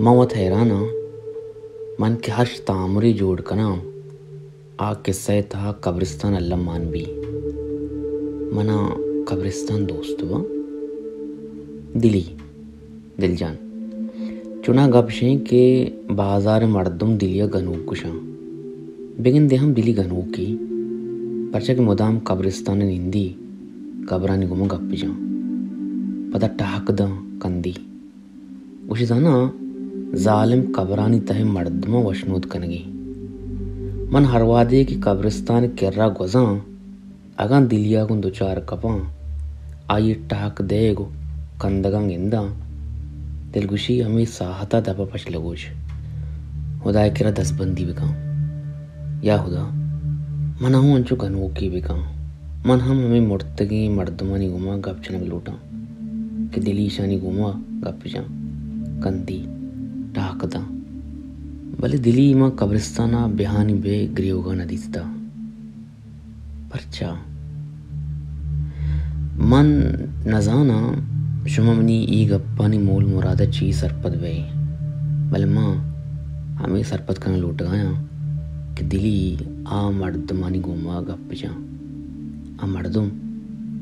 من وت حیران آں، من کہ ہرچ تامرے جوڑ کناں، آ قصہ ءِ تہا قبرستان الم مان بی۔ منا قبرستان دوست باں۔ دلی، دل جان، چوناہا گپ اش ایں کہ بازار ءِ مردم دلی ءَ گنوک گوشاں۔ بگندے ہم دلی گنوکے، پرچا کہ مدام قبرستان ءَ نندی، قبرانی گوما گپ جاں، پدا ٹہک داں، کندی۔ گوشی، زاناں، ظالم قبرانی تہ ءِ مردماں وشنود کنگی۔ من ہر وہدے کہ قبرستان ءِ کرا گوزاں، اگاں دلیا گوں دچار کپاں، آئی ءِ ٹہک دئیگ ءُ کندگاں گنداں، دل گوشی، ہمے ساہت ءَ دپ ءَ پچ لگوش، ہدا ءِ کرا دستبندی بکن۔ یا ہدا، من ءَ ہوں انچو گنوکے بکن، من ہم ہمے مرتگیں مردمانی گوما گپ جنگ لوٹاں کہ دلی ایشانی گوما گپ جاں، کندی، ٹہک داں۔ بلے دلی من قبرستان ءَ بیہانی بے گریوگا نہ دیستہ۔ پرچا؟ من نزاناں شما منی اے گپانی مول مراد ءَ چی سرپد بئے، بلے من ہمے سرپد کنگ لوٹگایاں کہ دلی آ مردمانی گوما گپ جاں۔ آ مردم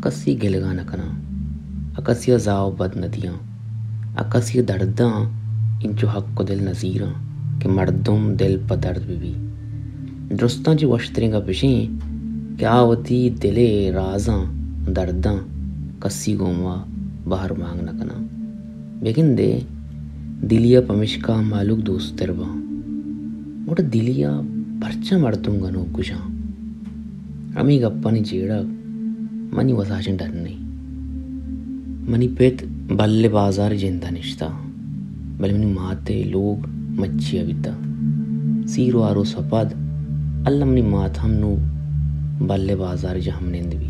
کسی گلگا نہ کناں، آ کسی ءَ زاہ ءُ بد نہ دیاں، آ کسی ءِ درداں انچو حق ءُ دل نہ زیراں کہ مردم دل پہ درد بہ بی۔ درستاں چہ وشتریں گپ اش ایں کہ آ وتی دل ءِ رازاں، درداں کسی گوما بہر بانگ نہ کناں۔ بگندے دلی ءَ پمیشکا مہلوک دوستر باں۔ گڑا دلی ءَ پرچا مردم گنوک گوشاں؟ ہمے گپانی جیڑگ منی وساچیں ڈن ایں۔ منی پت بل ءِ بازار ءِ جند ءَ نشتہ، بلے منی مات ءِ لوگ مچی ءَ بیتہ۔ سی روار ءُ سپد الم منی مات ہم نوں بل ءِ بازار ءِ جاہ ہمنند بی۔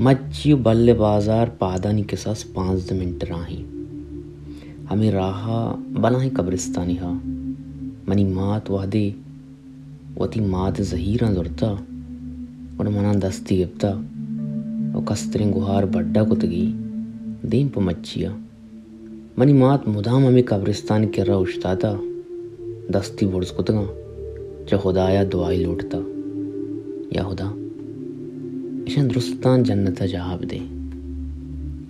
مچی ءُ بل ءِ بازار پادانی کساس پانزدہ منٹ راہیں۔ ہمے راہ ءَ بلاہیں قبرستانے ہا۔ منی مات وہدے وتی مات ءِ زہیراں زرتہ، گڑا منا دستی گپتہ ءُ کستریں گہار بڈا کتگی دیم پہ مچی ءَ۔ منی مات مدام ہمے قبرستان ءِ کرا اوشتاتہ، دستی برز کتگاں، چہ ہدایا دعائی لوٹتہ، یا ہدا، اشاں درستاں جنت ءَ جاہ بدے۔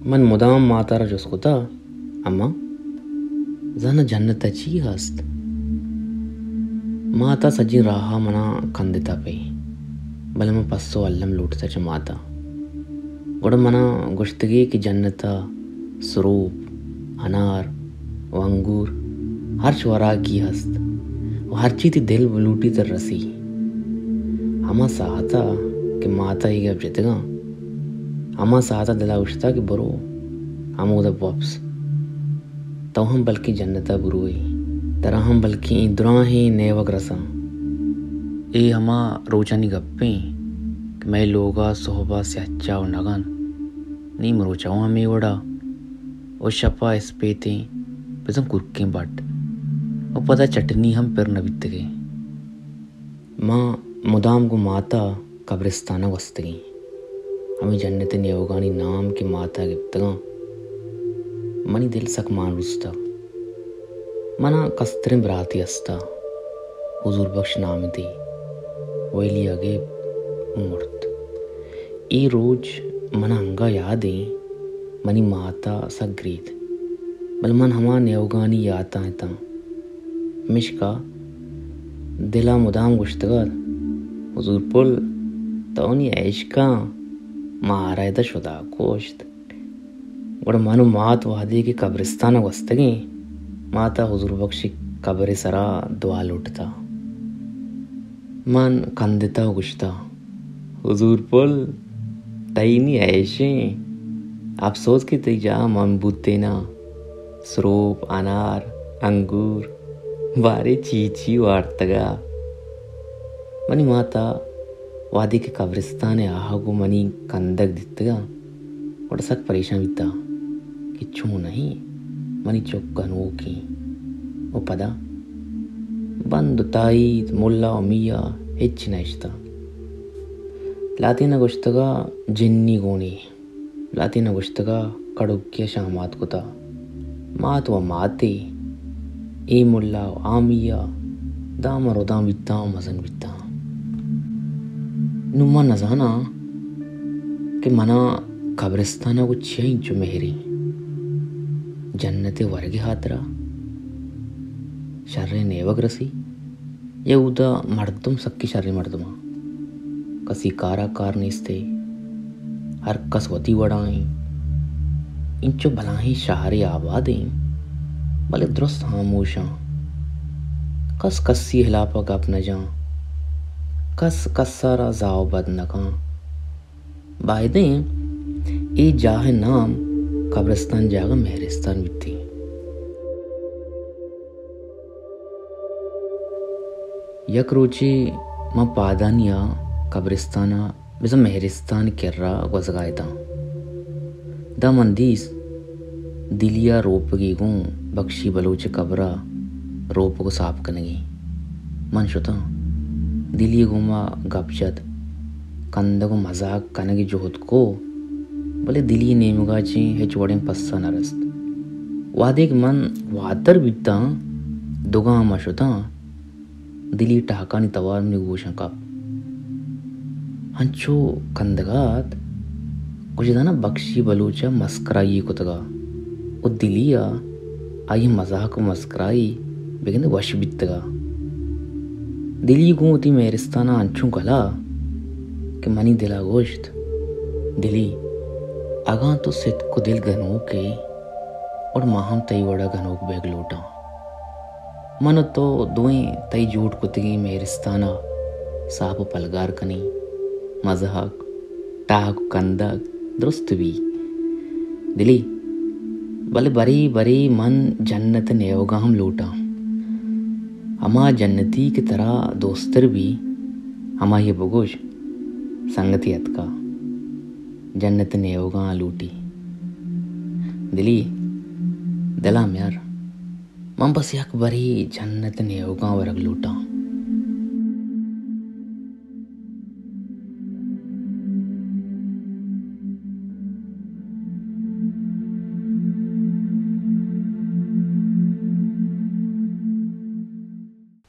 من مدام ماتارا جست کتہ، اماں، زاناں جنت ءَ چی ہست؟ مات ءَ سجیں راہ ءَ منا کندتہ پہ، بلے من پسو الم لوٹتہ چہ مات ءَ۔ گڑا منا گوشتگی کہ جنت ءَ سروپ، انار ءُ انگور ہرچ وراکی ہست ءُ ہرچی تئی دل بلوٹیت رسی۔ ہما ساعت ءَ کہ مات ءَ اے گپ جتگاں، ہما ساعت ءَ دل ءَ گوشتہ کہ برو ہمودا بوپس۔ تو ہم بلکیں جنت ءَ بروئے، ترا ہم بلکیں اے دراہیں نیوگ رساں۔ اے ہما روچانی گپ ایں کہ مئے لوگ ءَ سہب ءَ سیاہ چاہ ءُ نگن، نیم روچ ءَ اوں ہمے وڑ ءَ ءُ شپ ءَ اسپیتیں بزاں کرکیں بڈ ءُ پدا چٹنی ہم پر نہ بیتگیں۔ ما مدام گوں مات ءَ قبرستان ءَ گوستگیں۔ ہمے جنت ءِ نیوگانی نام کہ مات ءَ گپتگاں، منی دل سک مان رستہ۔ منا کستریں براتے ہستہ، حضور بخش نام اتی، ویلی ءَ گپت ءُ مرت۔ اے روچ منا انگہ یاد ایں، منی مات ءَ سک گریت، بلے من ہما نیوگانی یات ءَ اتاں۔ پمیشکا دل ءَ مدام گوشتگ ات، حضور پل، تو نی عیش کن، مارا ادا شدا کشت۔ گڑا من ءُ مات وہدے کہ قبرستان ءَ گوستگیں، مات ءَ حضور بخش ءِ قبر ءِ سرا دعا لوٹتہ۔ من کندتہ ءُ گوشتہ، حضور پل، تئی نی عیشیں، اپسوز کہ تئی جاہ من بوتیناں۔ سروپ، انار، انگور، بارے چی چی وارتگا۔ منی مات ءَ وہدے کہ قبرستان ءِ آہگ ءُ منی کندگ دیتگاں، گڑا سک پریشان بیتہ کہ چون نہ ایں منی چک گنوکیں۔ ءُ پدا بند ءُ تائید، ملا ءُ میا ہچ نہ اشتہ۔ لاتین ءَ گوشتگا جنی گونی، لاتین ءَ گوشتگا کڑکی ءَ شامات کتا۔ مات ءُ ماتے، اے ملا و آ میا دام ء ردان بیتاں و مزن بیتاں۔ نوں من نزاناں کہ منا قبرستان ء گوں چیا اینچو مہریں؟ جنت ء ورگ ء ہاترا شریں نیوگ رسی؟ یا اودا مردم سکیں شریں مردماں، کسی کارا کار نیستے، ہر کس وتی وڑا ایں۔ اینچو بلاہیں شہرے آباد ایں، بلے درست ہاموشاں۔ کس کسی ہلاپا گپ نہ جاں، کس کسارا زاہ و بد نہ کاں۔ بایدیں اے جاہ ء نام قبرستان جاگہ مہرستان بیتیں۔ یک روچے من پادانی ء قبرستان ء بزاں مہرستان ء کرا گوزگا اتاں۔ داں من دیست دلی ء روپگی گوں بخشی بلوچ ء قبر ء روپگ ء ساپ کنگی۔ من شتاں۔ دلی ء گوما گپ جت۔ کندگ ء مزاک کنگ ء جہد کو، بلے دلی ء نیمگا چہ ہچ وڑیں پسہ نہ رست۔ وہدے کہ من واتر بیتاں، دگاں ما شتاں، دلی ٹہکانی توار منی گوشاں کپت۔ انچو کندگا ات، گوشے دانا بخشی بلوچ ء مسکرائی کتگا و دلی ء آئی مزاک و مسکرائی بگندے وش بیتگا۔ دلی گوں وتی مہرستانا انچو گلا کہ منی دلا گوشت، دلی، اگاں تو ستک و دل گنوک ئے، گڑا ما ہم تئی وڑا گنوک بیگ لوٹاں۔ من و تو دوئیں تئی جوڑ کتگیں مہرستانا ساپ و پلگار کنیں۔ مزاک، ٹاک و کندگ درست بی۔ دلی، بلے برے برے من جنت نیوگا ہم لوٹاں۔ ہما جنتی کہ ترا دوستر بی، ہمائی بگوش، سنگتے اتکا، جنت نیوگا لوٹی۔ دلی، دلا میار، من بس یک برے جنت نیوگا ورگ لوٹاں۔